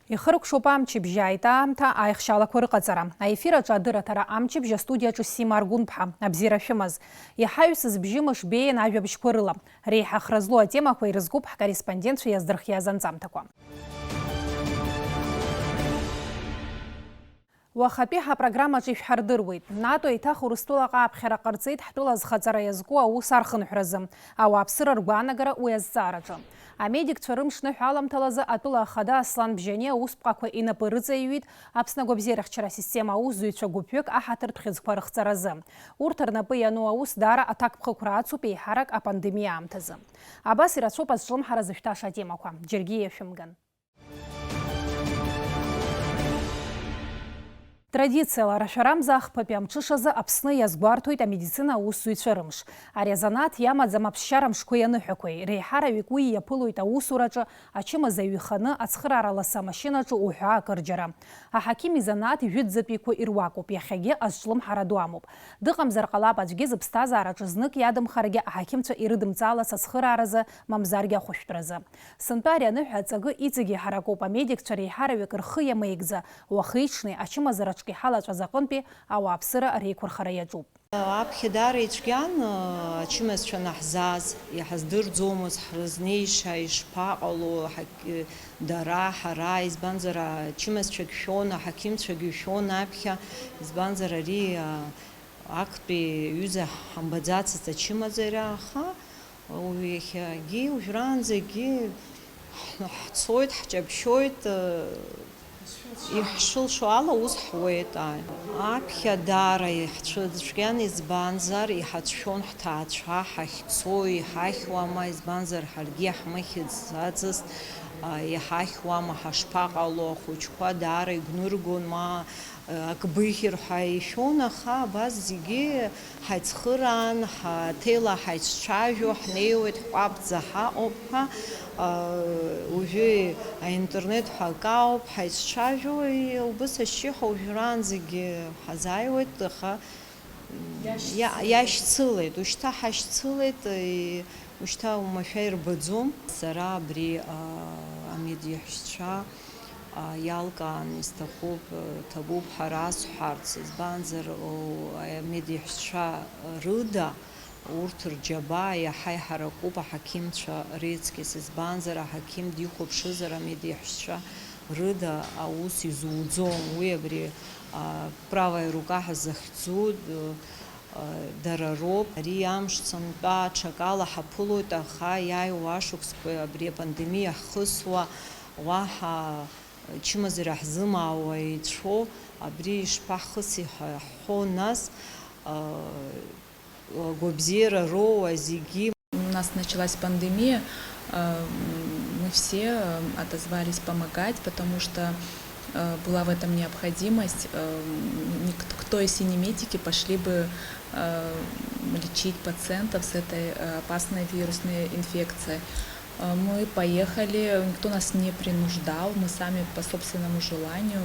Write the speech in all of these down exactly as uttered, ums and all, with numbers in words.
Ихыркәшоуп амчыбжь, ааит аамҭа аихшьалақәа рыҟаҵара. Аефир аҿы адырраҭара амчыбжь астудиаҿы Сима Аргәынԥҳа. Абзиара шәымаз. Иҳаҩсыз бжьымш беиан ажәабжьқәа рыла. Реиҳа хра злоу атемақәа ирызкуп ҳкорреспондентцәа иаздырхиаз анҵамҭақәа. Уахатәи ҳапрограммаҿы ишәҳардыруеит. НАТО еиҭах Урыстәылаҟа аԥхьара ҟарҵеит ҳтәыла азхаҵара иазку аус архынҳәразы, ауааԥсыра ргәаанагара уи азҵаараҿы. Амедикцәа рымшныҳәа аламҭалазы атәыла ахада Аслан Бжьани аусԥҟақәа инапы рыҵаиҩит Аԥсны агәабзиарахьчара асистема аусзуҩцәа гәыԥҩык аҳаҭыртә хьыӡқәа рыхҵаразы. Урҭ рнапы иану аус даара аҭакԥхықәра ацуп, еиҳарак апандемиа аамҭазы. Абас ирацәоуп азҿлымҳара зышәҭаша атемақәа. Џьаргьы иашәымган. Традициала, рашәарамза ахԥатәи амҽышазы Аԥсны иазгәарҭоит амедицина аусзуҩцәа рымш. Ари азанааҭ иамаӡам аԥсшьара мшқәеи аныҳәақәеи, реиҳараҩык уи иаԥылоит аусураҿы, ачымазаҩ иханы, ацхыраара ласы амашьынаҿы уҳәа акырџьара. Аҳақьым изанааҭ ижәытәӡатәиқәа ируакуп, иахьагьы азҿлымҳара ду амоуп. Дыҟамзар ҟалап аӡәгьы зыԥсҭазаараҿы знык иадымхаргьы аҳақьымцәа ирыдымҵалац ацхырааразы, мамзаргьы ахәышәтәразы. Сынтәа ари аныҳәа аҵакы иҵегьы иҳаракуп, амедикцәа реиҳараҩык рхы иамеигӡа, уахи-ҽни ачымазараҿгьы иҳалаҵәаз аҟынтәи ауааԥсыра реиқәырхара иаҿуп. Аԥхьа даара ицәгьан, ачымазцәа наҳзааз, иҳаздырӡомызт ҳрызнеиша ишԥаҟало, ҳак-, дара, ҳара, избанзар, ачымазцәагь шәон, аҳақьымцәагь ишәон аԥхьа, избанзар, ари, а, актәи ҩыза ҳамбаӡацызт ачымазара, аха Уи иахьагьы, уажәраанӡагьы ҳ-, ҳцоит, ҳҷаԥшьоит, э, иҳшылшо ала ус ҳуеит, ааи. Аԥхьа даара иаҳцәыцәгьан, избанзар, иҳацәшәон ҳҭаацәа, ҳахьцо иҳахьуама, избанзар, ҳаргьы иаҳмыхьӡацызт, а, иҳахьуама, ҳашԥаҟало, ахәыҷқәа даара игәныргон, ма Акбыӷьыр ҳәа ишәон, аха абас зегьы ҳаицхыраан, ҳаҭела ҳаиццәажәо, ҳнеиуеит, ҳҟәаԥӡа ҳаҟоуп ҳәа, уажәы аинтернет ҳәа акы ауп, ҳаиццәажәо, и-, убыс ашьшьыҳәа уажәраанӡагьы ҳазааиуеит, аха иа-, иашьцылеит, ушьҭа ҳашьцылеит, и-, ушьҭа уамашәа ирбаӡом. Сара абри, а, амедиаҳәшьцәа а, иалкааны исҭахуп, э, ҭабуп ҳәа расҳәарц, избанзар, о, амедиаҳәшьцәа рыда урҭ рџьабаа иаҳа иҳаракуп аҳақьымцәа реиҵкьыс, избанзар, аҳақьым дихәаԥшызар, амедиаҳәшьцәа рыда аус изуӡом, уи абри, а, правая рука ҳәа захьӡу, д-, а, дара роуп. Ари амш сынтәа аҽакала ҳаԥылоит, аха иааиуа ашықәсқәа абри апандемиа ҳхысуа, уаҳа чымазара ҳзымаауа еицәоу, абри ишԥаҳхыси ҳәа ҳҳәо, нас, а, агәабзиара роуа зегьы. У нас началась пандемия, а, м, мы все, а, отозвались помогать, потому что, а, была в этом необходимость. А, м, ник-, кто, если не медики, пошли бы, а, лечить пациентов с этой, а, опасной вирусной инфекцией? А, мы поехали, никто нас не принуждал, мы сами по собственному желанию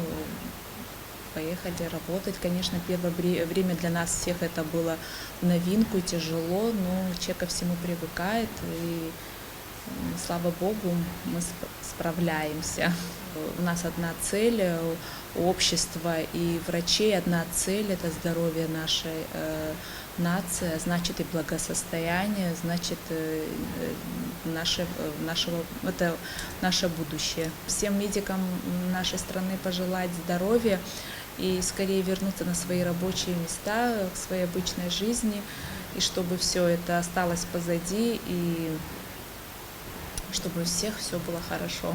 поехали работать. Конечно, первое бре-, время для нас всех это было в новинку, тяжело, но человек ко всему привыкает, и, м, слава богу, мы сп-, справляемся. У нас одна цель, э, у общества и врачей одна цель, это здоровье нашей, э, нация, значит и благосостояние, значит, э, э, наше, э, нашего, это наше будущее. Всем медикам нашей страны пожелать здоровья и скорее вернуться на свои рабочие места, к своей обычной жизни, и чтобы всё это осталось позади, и чтобы у всех всё было хорошо.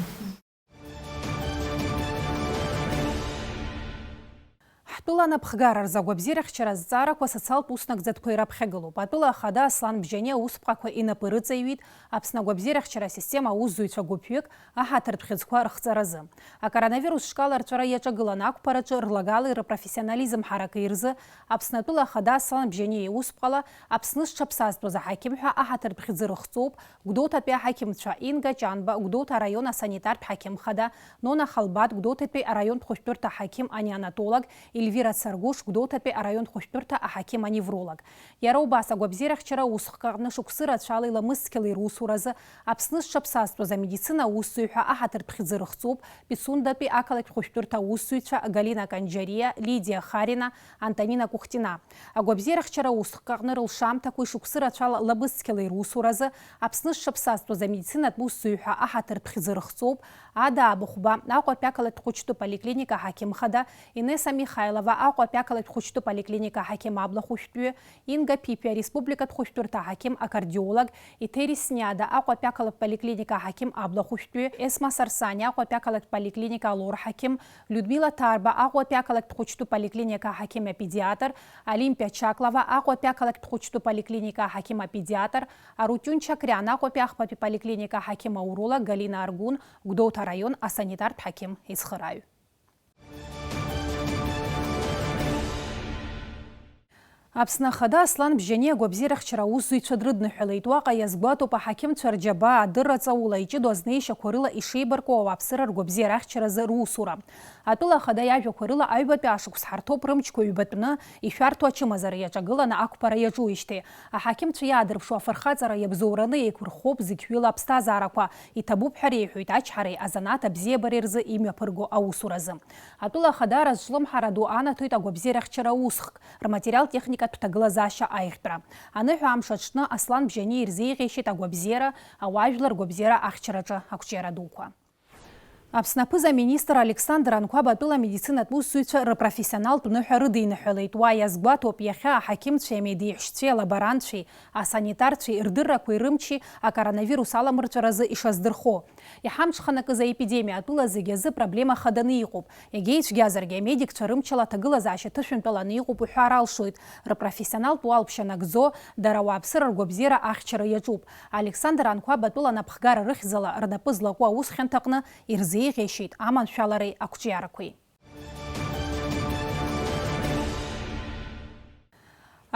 Ҳтәыла анапхгара рзы агәабзиарахьчара азҵаарақәа асоциалтә уснагӡатәқәа ираԥхьагылоуп. Атәыла ахада Аслан Бжьани аусԥҟақәа инапы рыҵаиҩит Аԥсны агәабзиарахьчара асистема аусзуҩцәа гәыԥҩык аҳаҭыртә хьыӡқәа рыхҵаразы. Акоронавирус шкала арҵәара иаҿагыланы ақәԥараҿы рлагали рпрофессионализм ҳаракеи рзы Аԥсны атәыла ахада Аслан Бжьани иусԥҟала Аԥсны зҽаԥсазтәыз аҳақьым ҳәа аҳаҭыртә хьӡы рыхҵоуп Гәдоуҭатәи аҳақьымцәа Инга Ҷанба, Гәдоуҭа араион асанитартә ҳақьым хада Нона Халбат, Гәдоуҭатәи араионтә хәышәтәырҭа аҳақьым анеонатолог Ильвира Бира Царгәыш, Гәдоуҭатәи араион хәышәтәырҭа аҳақьым-аневролог. Иара убас агәабзиарахьчара аусхк аҟны шықәсы рацәала иламысцқьала ирусуразы Аԥсны зҽаԥсазтәыз амедицина аусзуҩцәа аҳаҭыртә хьӡы рыхҵоуп Пицундатәи ақалақь хәышәтәырҭа аусзуҩцәа Галина Канџьариа, Лидиа Харина, Антонина Кухтина. Агәабзиарахьчара аусхк аҟны рылшамҭақәеи шықәсы рацәала ламысцқьала ирусуразы Аԥсны зҽаԥсазтәыз амедицинатә усзуҩцәа аҳаҭыртә хьӡы рыхҵоуп Ада Абыхәба, Аҟәатәи ақалақь хәыҷтәы поликлиника аҳақьым хада, Инесса Михайлова, Аҟәатәи ақалақь хәыҷтәы поликлиника аҳақьым аблахәышәтәҩы, Инга Ԥиԥиа, ареспубликатә хәышәтәырҭа аҳақьым акардиолог, Еҭери Сниада, Аҟәатәи ақалақь поликлиника аҳақьым аблахәышәтәҩы, Есма Сарсани, Аҟәатәи ақалақь поликлиника алор ҳақьым, Людмила Ҭарба, Аҟәатәи ақалақь хәыҷтәы поликлиника аҳақьым апедиатр, Олимпиа Чаклова, Аҟәатәи ақалақь хәыҷтәы поликлиника аҳақьым апедиатр, Арутиун Чакриан, Аҟәатәи ахԥатәи поликлиника аҳақьым ауролог, Галина Аргәын, Гәдоуҭа араион асанитартә ҳақьым ицхырааҩ. Аԥсны Ахада Аслан Бжьани агәабзиарахьчара аусзуҩцәа дрыдныҳәалеит. Уаҟа иазгәаҭоуп аҳақьымцәа рџьабаа адырра ҵаула, иҷыдоу азнеишьақәа рыла ишеибарку ауааԥсыра ргәабзиарахьчаразы русура. Атәыла Ахада иажәақәа рыла, аҩбатәи ашықәс ҳарҭоуп рымчқәа ҩбатәны ишәарҭоу ачымазара иаҿагыланы ақәԥара иаҿуижьҭеи. Аҳақьымцәа иаадырԥшуа афырхаҵара иабзоураны еиқәырхоуп зықьҩыла аԥсҭазаарақәа, иҭабуп ҳәа реиҳәоит ачҳареи азанааҭ абзиабареи рзы имҩаԥырго аусуразы. Атәыла Ахадара зҿлымҳара ду анаҭоит агәабзиарахьчара усхк, рматериал-техникатә ҭагылазаашьа аиӷьтәра. Аныҳәа амш аҽны Аслан Бжьани ирзеиӷьеишьеит агәабзиара, ауаажәлар ргәабзиара ахьчараҿы ақәҿиара дуқәа. Аԥсны аԥыза-министр Александр Анқәаб атәыла амедицинатә усзуҩцәа рпрофессионалтә ныҳәа рыдиныҳәалеит. Уа иазгәаҭоуп, иахьа аҳақьымцәеи амедеиҳәшьцәеи алаборантцәеи асанитарцәеи рдыррақәеи рымчи акоронавирус аламырҵәаразы ишаздырхо. Иҳамҽханакыз аепидемиа атәыла зегьы азы проблема хаданы иҟоуп. Егьа ицәгьазаргьы, амедикцәа рымчала аҭагылазаашьа ҭышәынтәаланы иҟоуп уҳәар алшоит. Рпрофессионалтә уалԥшьа нагӡо, дара ауааԥсыра ргәабзиара ахьчара иаҿуп. Александр Анқәаб атәыла анапхгара рыхьӡала рнапы злаку аус хьанҭаҟны ирзеиӷьеишьеит аманшәалареи ақәҿиарақәеи.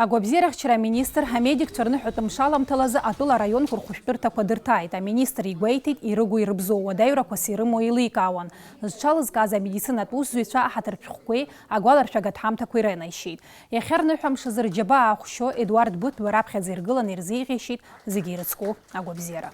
Агәабзиарахьчара аминистр амедикцәа рныҳәатә мшаламҭалазы атәыла араионқәа рхәышәтәырҭақәа дырҭааит. Аминистр игәеиҭеит, ирыгу ирыбзоу уадаҩрақәас ирымоу еиликаауан. Зҽалызкааз амедицинатә усзуҩцәа аҳаҭыртә шәҟәқәеи агәаларшәагатә ҳамҭақәеи ренаишьеит. Иахьа рныҳәамш азы рџьабаа ахәшьо Едуард Быҭәба раԥхьаӡа иргыланы ирзеиӷьеишьеит зегьы ирыцку агәабзиара.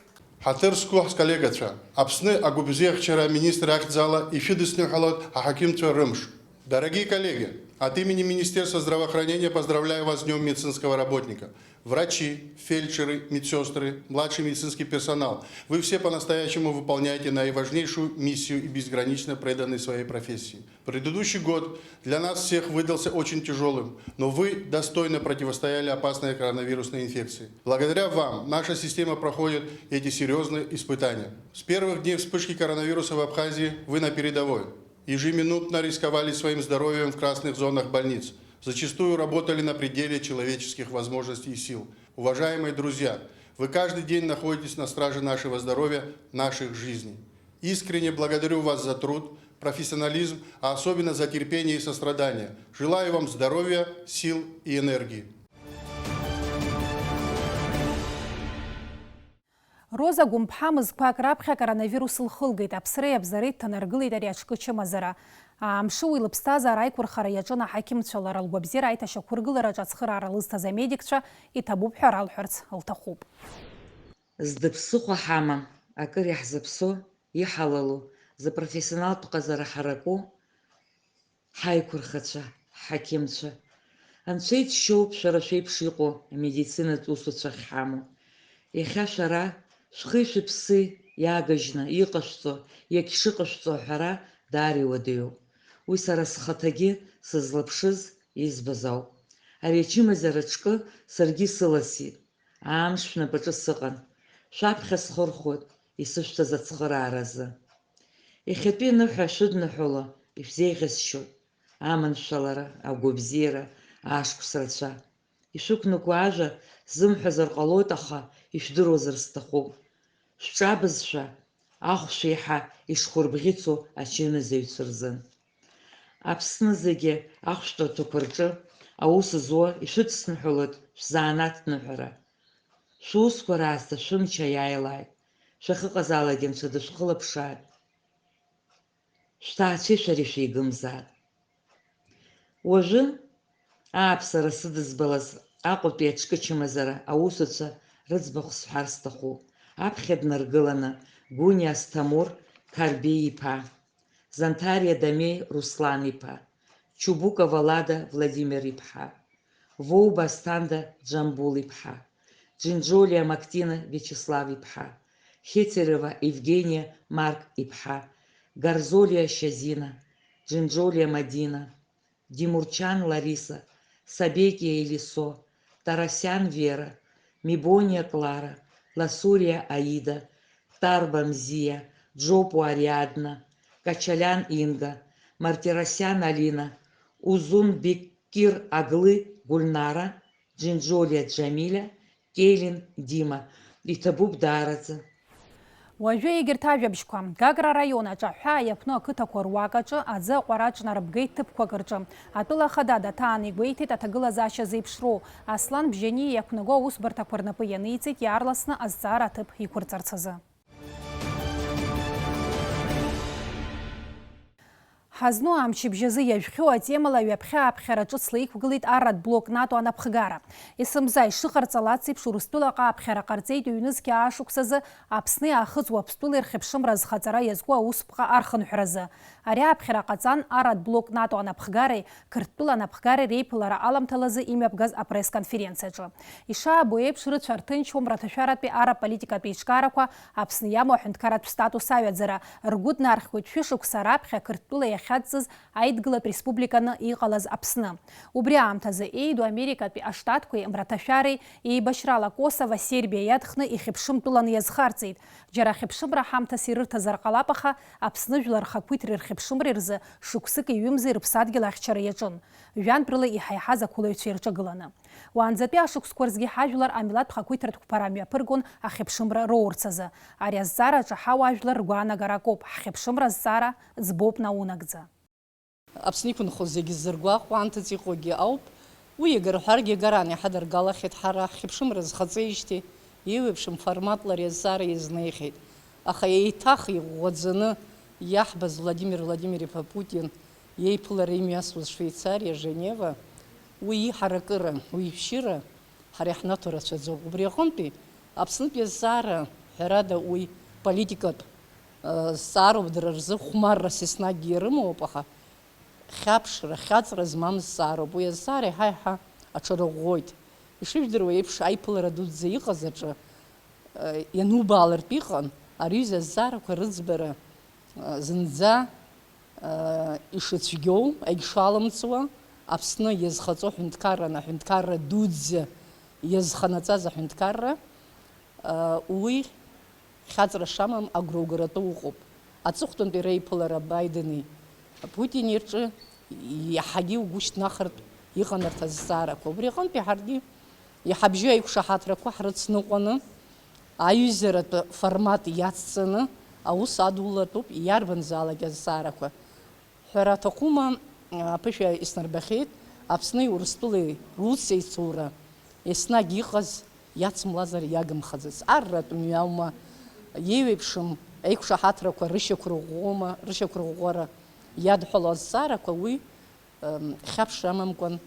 Ҳаҭыр зқәу ҳколлегацәа, Аԥсны агәабзиахьчара аминистр ахьӡала ишәыдысныҳәалоит аҳақьымцәа рымш. Дорогие коллеги, от имени Министерства здравоохранения поздравляю вас с Днём медицинского работника. Врачи, фельдшеры, медсёстры, младший медицинский персонал, вы все по-настоящему выполняете наиважнейшую миссию и безгранично преданы своей профессии. Предыдущий год для нас всех выдался очень тяжёлым, но вы достойно противостояли опасной коронавирусной инфекции. Благодаря вам наша система проходит эти серьёзные испытания. С первых дней вспышки коронавируса в Абхазии вы на передовой. Ежеминутно рисковали своим здоровьем в красных зонах больниц. Зачастую работали на пределе человеческих возможностей и сил. Уважаемые друзья, вы каждый день находитесь на страже нашего здоровья, наших жизней. Искренне благодарю вас за труд, профессионализм, а особенно за терпение и сострадание. Желаю вам здоровья, сил и энергии. Роза Гәымԥҳа мызқәак раԥхьа акоронавирус лхылгеит, аԥсреи абзареи дҭанаргылеит ари аҿкы чымазара. Амш уи лыԥсҭазаара аиқәырхара иаҿын аҳақьымцәа, лара лгәабзиара аиҭашьақәыргылараҿы ацхыраара лызҭаз амедикцәа иҭабуп ҳәа ралҳәарц лҭахуп. Зда ԥсыхәа ҳамам, акыр иаҳзаԥсо, иҳалалу, зыпрофессионалтә ҟазара ҳараку, ҳаиқәырхацәа, ҳҳақьымцәа. Анцәа иџьшьоуп шәара шәеиԥш иҟоу амедицинатә усуцәа ахьҳамоу. Иахьа шәара шәхи шәыԥси иаагажьны иҟашәҵо, иагьшыҟашәҵо аҳәара даара иуадаҩуп. Уи сара схаҭагьы сызлаԥшыз, избаз ауп. Ари ачымазара аҿкы саргьы сыласит. Амш шәнапаҿы сыҟан. Шәаԥхьа схырхәоит исышәҭаз ацхырааразы. Иахьатәи аныҳәа шәыдныҳәало ишәзеиӷьасшьоит. Аманшәалара, агәабзиара, ашықәс рацәа. Ишәықәнаго ажәа сзымҳәазар ҟалоит, аха ишәдыруазар сҭахуп. Шәҿабызшәа, ахәшә еиҳа ишхәырбӷьыцу ачымазаҩцәа рзын. Аԥсны зегьы ахәшәтәырҭақәа рҿы аус зуа ишәыдсныҳәалоит шәзанааҭ ныҳәара. Шәусқәа раасҭа шәымч аиааилааит, шәахьыҟазаалакгьы Анцәа дышәхылаԥшааит. Шәҭаацәеи шәареи шәеигымзааит. Уажәы, ааԥсара сыдызбалаз Аҟәатәи аҽкы чымазара аусуцәа рыӡбахә сҳәар сҭахуп. Аԥхьа днаргыланы, Гәыниа Асҭамыр Қарбеи-иԥа, Занҭариа Дамеи Руслан-иԥа, Чубукова Лада Владимир-иԥҳа, Воуба Асҭанда Џьамбул-иԥҳа, Џинџолиа Мактина Виачеслав-иԥҳа, Хетерева Евгения Марк-иԥҳа, Гарзолиа Шьазина, Џинџолиа Мадина, Димурчан Лариса, Сабекиа Елисо, Тарасиан Вера, Мибониа Клара, Ласуриа Аида, Тарба Мзиа, Џьопуа Ариадна, Качалян Инга, Мартиросиан Алина, Узунбеккир Аглы Гульнара, Џинџолиа Џьамиля, Келин Дима, иҭабуп даараӡа. Уажәы егьырҭ ажәабжьқәа. Гагра араион аҿы аҳәаа иаԥну ақыҭақәа руак аҿы аӡы аҟәара аҿнарыбгеит ҭыԥқәак рҿы. Атәыла ахада даҭаан игәеиҭеит аҭагылазаашьа зеиԥшроу. Аслан Бжьаниа иақәнаго аусбарҭақәа рнапы ианиҵеит иаарласны азҵаара аҭыԥ иқәырҵарц азы. Ҳазну амчыбжь азы иажәхьоу атемала ҩаԥхьа аԥхьара ҿыцла иқәгылеит арратә блок нато анапхгара. Есымза ишыҟарҵалац еиԥш, Урыстәылаҟа аԥхьара ҟарҵеит ҩнызқьи аашықәсазы Аԥсни Аахыҵ Уаԥстәылеи рхьыԥшымра азхаҵара иазку аусԥҟа архынҳәразы. Ари аԥхьара ҟаҵан арратә блок нато анапхгареи Қырҭтәыла анапхгареи реиԥылара аламҭалазы имҩаԥгаз апресс-конференциаҿы. Ишаабо еиԥш, рыцәа рҭынчуам рҭашәаратәи арратә политикатә еиҿкаарақәа, Аԥсны иамоу аҳәынҭқарратә статус аҩаӡара, ргәы днархьуеит шәышықәса раԥхьа Қырҭтәыла иахьадҵыз аидгылатә республиканы иҟалаз Аԥсны. Убри аамҭазы еиду Америкатәи аштатқәеи мраҭашәареи еибашьрала Косово Сербиа иадхны ихьыԥшымтәыланы иазхарҵеит. Џьара ахьыԥшымра ҳамҭас ирырҭазар ҟалап, аха Аԥсны жәлар рхақәиҭреи рхьыԥшымреи рзы шықәсыки ҩымзи рыԥсадгьыл ахьчара иаҿын, жәантәрыла иҳаиҳаз ақәылаҩцәа ирҿагыланы. Уаанӡатәи ашықәсқәа рзгьы ҳажәлар амилаҭтә хақәиҭратә қәԥара мҩаԥыргон ахьыԥшымра роурц азы. Ари азҵаара аҿы ҳауаажәлар ргәаанагара акоуп, ҳхьыԥшымра азҵаара ӡбоуп наунагӡа. Аԥсны иқәынхо зегьы зыргәаҟуа анҭыҵ иҟоугьы ауп. Уи иага рҳәаргьы, агаран иҳадыргалахьеит, ҳара ҳхьыԥшымра зхаҵеижьҭеи еиуеиԥшым форматла ари азҵаара иазнеихьеит. Аха еиҭах иӷәӷәаӡаны иаҳбаз Владимир Владимир-иԥа Путин иеиԥылара имҩасуаз Швеицариа, Женева, уи иҳаракыра, уи ишәшьыра ҳара иаҳнаҭо рацәаӡоуп. Убри аҟынтәи Аԥснытәи азҵаара, ҳәарада, уи политикатә, э, зҵаароуп, дара рзы хәмаррас еснагь ирымоуп, аха хьаԥшра, хьаҵра змам зҵаароуп. Уи азҵаара еиҳа-еиҳа аҽарыӷәӷәоит. Ишыжәдыруа еиԥш, аиԥылара дуӡӡа иҟаз аҿы, э, ианубаалартә иҟан, ари аҩыза азҵаарақәа рыӡбара, э, зынӡа, э, ишыцәгьоу, егьшалымҵуа, Аԥсны иазхаҵо ҳәынҭқарран, аҳәынҭқарра дуӡӡа иазханаҵаз аҳәынҭқарра, э, уи хьаҵра шамам агәра угаратәы уҟоуп. Аҵыхәтәантәи реиԥылара Байдени Путини рҿы иаҳагьы угәы шьҭнахыртә иҟан арҭ азҵаарақәа. Убри аҟынтәи ҳаргьы иҳабжьоу аиқәшаҳаҭрақәа ҳрыцныҟәаны, аҩызаратә формат иацҵаны аус адулатәуп иарбанзаалак азҵаарақәа. Ҳәара аҭахума, аԥышәа иснарбахьеит, Аԥсни Урыстәылеи русеицура еснагь иҟаз иацымлазар иагымхаӡац. Арратә мҩа аума, иеиуеиԥшым аиқәшаҳаҭрақәа рышьақәырӷәӷәома, рышьақәырӷәӷәара иадҳәало азҵаарақәа уи, м, хьаԥшра амамкәан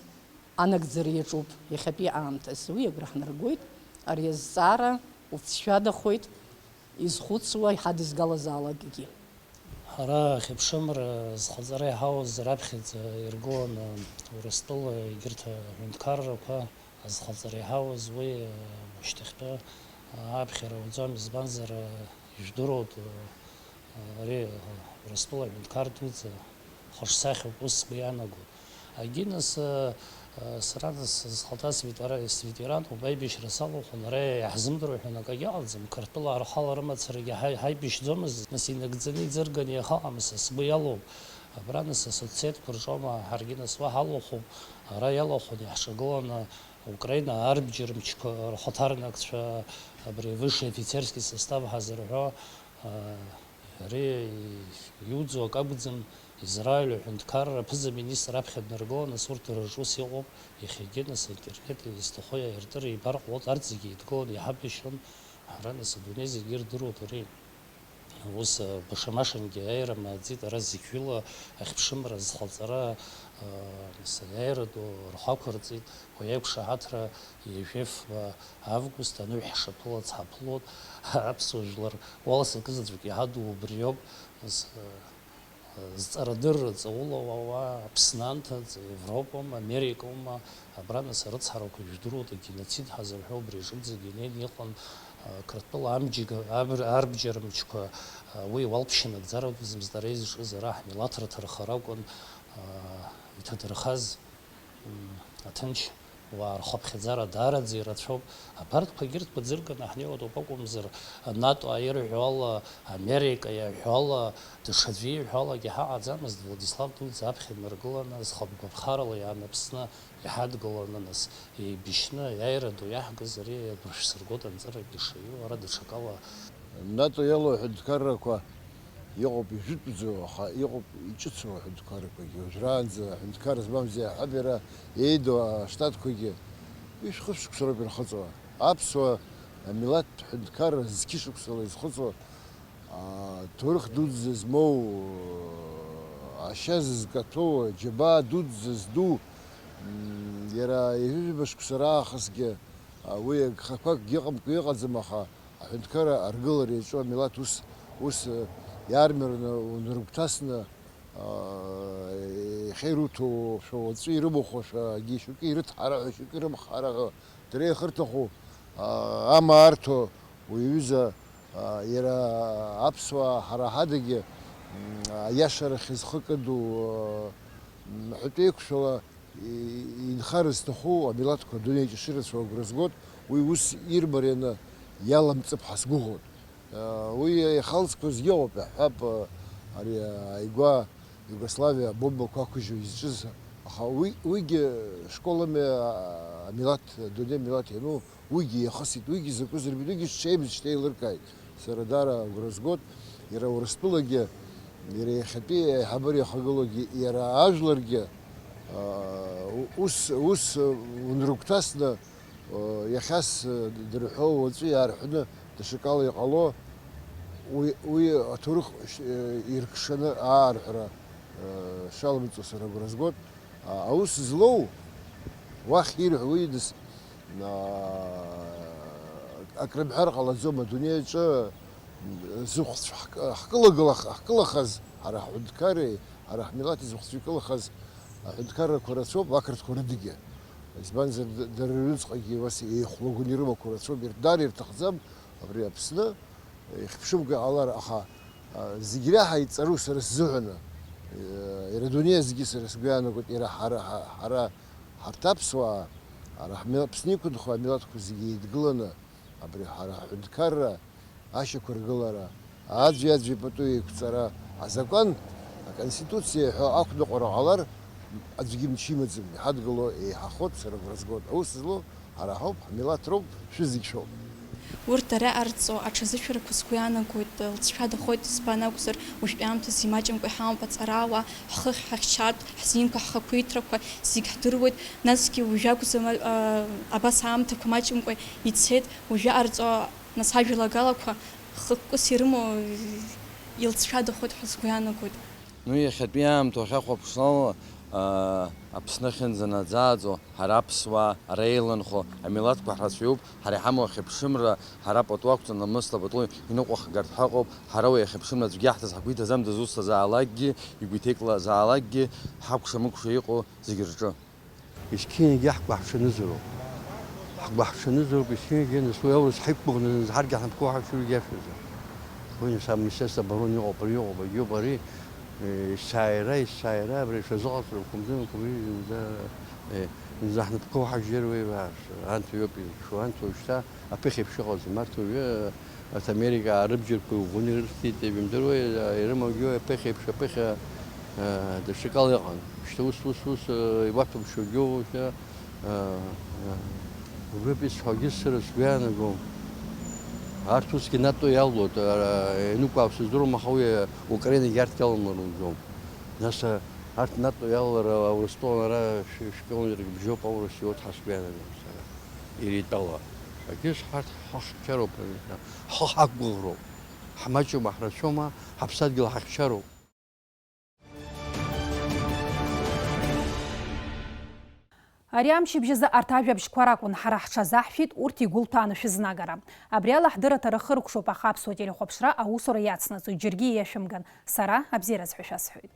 анагӡара иаҿуп иахьатәи аамҭазы. Уи агәра ҳнаргоит, ари азҵаара уцәшәадахоит изхәыцуа иҳадызгалазаалакгьы. Ҳара ахьыԥшымра зхаҵара иҳауаз раԥхьаӡа иргыланы Урыстәыла егьырҭ аҳәынҭқаррақәа азхаҵара иҳауаз уи, э, ушьҭахьтәы, э, аԥхьара ауӡом, избанзар, э, ижәдыруеит, э, ари, э, Урыстәыла аҳәынҭқар дуӡӡа хыш-сахьоуп, ус сгәы иаанагоит. Агьи нас, э, э, сара нас схаҭа светера-, светерануп, аибашьра салахәын, ара иаҳзымдыруа ҳәа акагьы ыҟаӡам, Қырҭтәыла архала рымацарагьы ҳаи-, ҳаибашьӡомызт, нас инагӡаны иӡырганы иахаҟам, са сгәы иалоуп, абра нас асоцсетқәа рҿоума, ҳаргьы нас уа ҳалахәуп, ара иалахәын иаҳҿагыланы Украина арбџьар мчқәа рхаҭарнакцәа, абри высший офицерский состав ҳазырҳәо, э, Ари иуӡо акы акәӡам, Израиль аҳәынҭқарра аԥыза-министр аԥхьа днаргылан, нас урҭ рырҿус иҟоуп, иахьагьы, нас, аинтернет изҭаху иаиртыр ибар ҟалоит, арҭ зегьы еидгыланы иҳабашьуан, ҳара, нас, адунеи зегьы ирдыруеит ари. Ус, баша-машангьы аиааира мааӡеит, ара зықьҩыла ахьԥшымра зхаҵара, нас аиааира ду рхы ақәырҵеит, уи аиқәшаҳаҭра ҩажәи фба август аныҳәа ҳшаԥылац ҳаԥылоит, аԥсуа жәлар уалса акызаҵәык иҳадоу убриоуп, нас, зҵарадырра ҵаула уауаа Аԥсны анҭыҵ, Европоума, Америкоума, абра нас арыцҳарақәа ижәдыруеит, агеноцид ҳазырҳәо убри аҿынӡагьы инеины иҟан, Қырҭтәыла амџьыга-, аб-, арбџьар мчқәа, уи уалԥшьа нагӡара акәӡамызт, ара изҿыз ара ҳмилаҭ рҭархара акәын, иҭадырхаз, м, аҭынч уаа рхыԥхьаӡара даараӡа ирацәоуп. Абарҭқәа егьырҭқәа ӡырганы ҳнеиуа ауп акәымзар, НАТО ирҳәо ала, Америка иаҳәо ала, даҽаӡәы ииҳәо алагьы ҳаҟаӡамызт, Владислав дуӡӡа аԥхьа инаргыланы, зхатә гәаԥхарала иаанаԥсны иҳадгыланы, нас, еибашьны аиааира ду иаҳгаз ари агәра шәсыргоит анҵырагьы шаиу, ара даҽакала. НАТО иалоу аҳәынҭқаррақәа Иҟоуп ижәытәӡоу, аха иҟоуп иҿыцу аҳәынҭқаррақәагьы. Уажәраанӡа аҳәынҭқарра змамзи аҳәап иара иеиду аштатқәагьы. Ҩышәхы шықәса роуп ирхыҵуа. Аԥсуа амилаҭтә ҳәынҭқарра зқьышықәсала изхыҵуа, аа, ҭоурых дуӡӡа змоу, ашьа зызкаҭәоу, аџьабаа дуӡӡа зду, м, иара ҩажәижәаба шықәса раахысгьы, а, уи агхақәакгьы ыҟамкәа иҟаӡам, аха Аҳәынҭқарра аргылара иаҿу амилаҭ ус, ус, э, иаармиараны унарыгәҭасны, аа, иахьа ируҭо, шәа уаҵәы ирымахо, шәагьы шьоукы ирыҭҳара ҳәа, шьоукы ирымхара ҳәа, дара иахырҭаху, аа, амаа арҭо, уи аҩыза, аа, иара аԥсуаа ҳара ҳадагьы, м, аиашарахь зхы кыду, аа, м, ҳәатәеиқәшәала, и-, инхара зҭаху амилаҭқәа адунеи аҿы шырацәоу агәра згоит, уи ус ирмарианы иаламҵып ҳәа сгәыӷуеит. Уи иахалҵқәазгьы ыҟоуп, иаҳҳәап, ари ааигәа Иугославиа абомбақәа ақәыжьуа изҿыз, аха уи, уигьы школами, амилаҭ, адунеи амилаҭ иану, уигьы иахысит, уигьы закәыз рбеит, уигьы ҽеибыҭ шьҭа еилыркааит. Сара даара агәра згоит, иара Урыстәылагьы, иара иахьатәи аиҳабыра иахагылоугьы, иара ажәларгьы, аа, ус, ус унрыгәҭасны, аа, иахьас дырҳәо, уаҵәы иаарҳәны даҽакала иҟало, уи, уи аҭоурых ш-, иркшаны аарҳәра, аа, шалымҵуа сара агәра згоит. А, аус злоу, уахь ирҳәо уи дыс-, а, акрымҳәар ҟалаӡом, адунеи аҿы зыхәцә ҳк-, ҳкылагыла-, ҳкылахаз, ҳара ҳҳәынҭқарреи, ҳара ҳмилаҭи зыхәцәа икылахаз аҳәынҭқаррақәа рацәоуп, ақырҭқәа рыдагьы. Избанзар, д-, дара рыҩныҵҟагьы уас еихәлагәаны ирымақәоу рацәоуп, ирҭ-, даара ирҭахӡам абри Аԥсны. Ихьыԥшымкәа иҟалар, аха, а, зегь реиҳа иҵару сара сзыҳәаны, э, иара адунеи азгьы сара сгәы иаанагоит, иара ҳара, ҳа-, ҳара ҳарҭ аԥсуаа, ара ҳмил-, Аԥсны иқәынхо амилаҭқәа зегьы еидгыланы, абри ҳара ҳҳәынҭқарра ашьақәыргылара, аӡәи-аӡәи пату еиқәҵара, азакәан, аконституциа ҳәа ақәныҟәара ҟалар, аӡәгьы мчы имаӡам, иҳадгыло еиҳахоит, сара агәра згоит. Аус злоу Ҳара ҳауп, ҳмилаҭ роуп, шәызегь шәоуп. Урҭ дара иҟарҵо аҽазышәарақәа сгәы иаанагоит, лҵшәадахоит, избан акәзар, уажәтәи аамҭазы имаҷымкәа иҳамоуп аҵараауаа, ҳхыхь ҳахьчартә, ҳзинқәа, ҳхақәиҭрақәа зегь ҳдыруеит, насгьы уажәы акәзар, а, абас аамҭақәа маҷымкәа ицеит, уажәы иҟарҵо, нас, ажәалагалақәа хықәкыс ирымоу илҵшәадахоит ҳәа сгәы иаанагоит. Ну, иахьатәи аамҭа уахьахәаԥшуала, аа, Аԥсны ахьынӡанаӡааӡо, ҳара аԥсуаа, ара еиланхо амилаҭқәа ҳрацәаҩуп, ҳара иҳамоу ахьыԥшымра, ҳара пату ақәҵаны, намысла пату иныҟәахгарц ҳаҟоуп, ҳара уи ахьыԥшымра аӡәгьы иаҳҭаз ҳгәы иҭаӡам, дызусҭазаалакгьы, игәы иҭеикла-заалакгьы, ҳакәша-мыкәша иҟоу зегь рҿы. Есқьынгьы ҳгәаҳҽанызароуп. Ҳгәаҳҽанызароуп, есқьынгьы, нас уи аурыс ҳаиқәгәыӷны, зынӡа ҳаргьы ҳнапқәа ҳақәшәо иашәазар. Уи нас амисес абарон иҟоуп, ари иҟоуп, агьоуп, ари, э, есааира, есааира, абри ишазыҟаҵо, қәымзы, қәымзы, зынӡа, э, зынӡа ҳнапқәа уҳажьыр уеибааш, анҭ иоуп изҿу, анҭ уажәшьҭа аԥыхьеиԥш иҟаӡам, арҭ уажәы, Арҭ Америкаа рыбџьарқәа иӷәӷәаны ирырҭеит, ибымдыруеи, ирымоугьы аԥыхьеиԥш, аԥыхьа, э, даҽакала иҟан. Шьҭа ус, ус, ус, э, иуаҭәамшәогьы, шьҭа, э, э, убриоуп исҳәогьы сара сгәы иаанагом. Арҭ усгьы НАТО иалоуп, э, ианықәааԥсо здыруам, аха уи, э, Украинагьы арҭ иалалар лӡом. Нас, э, арҭ НАТО иалалар, э, Урыстәылан ара шә-, шәкилометрак бжьоуп аурыс иоуеит ҳәа сгәы иаанагом сара. Иритәала. Егьыс ҳарҭ ҳахьчароуп, ҳхы ҳақәгәыӷроуп. Ҳмаҷума, ҳрацәоума, ҳаԥсадгьыл ҳахьчароуп. Ари амчыбжь азы арҭ ажәабжьқәа ракәын ҳара ҳҽазаҳшәеит, урҭ игәылҭәааны шәызнагара. Абри ала ҳдырраҭара хыркәшоуп, аха Аԥсуа телехәаԥшра аусура иацнаҵоит, џьаргьы ииашәымган. Сара абзиаразҳәа шәасҳәоит.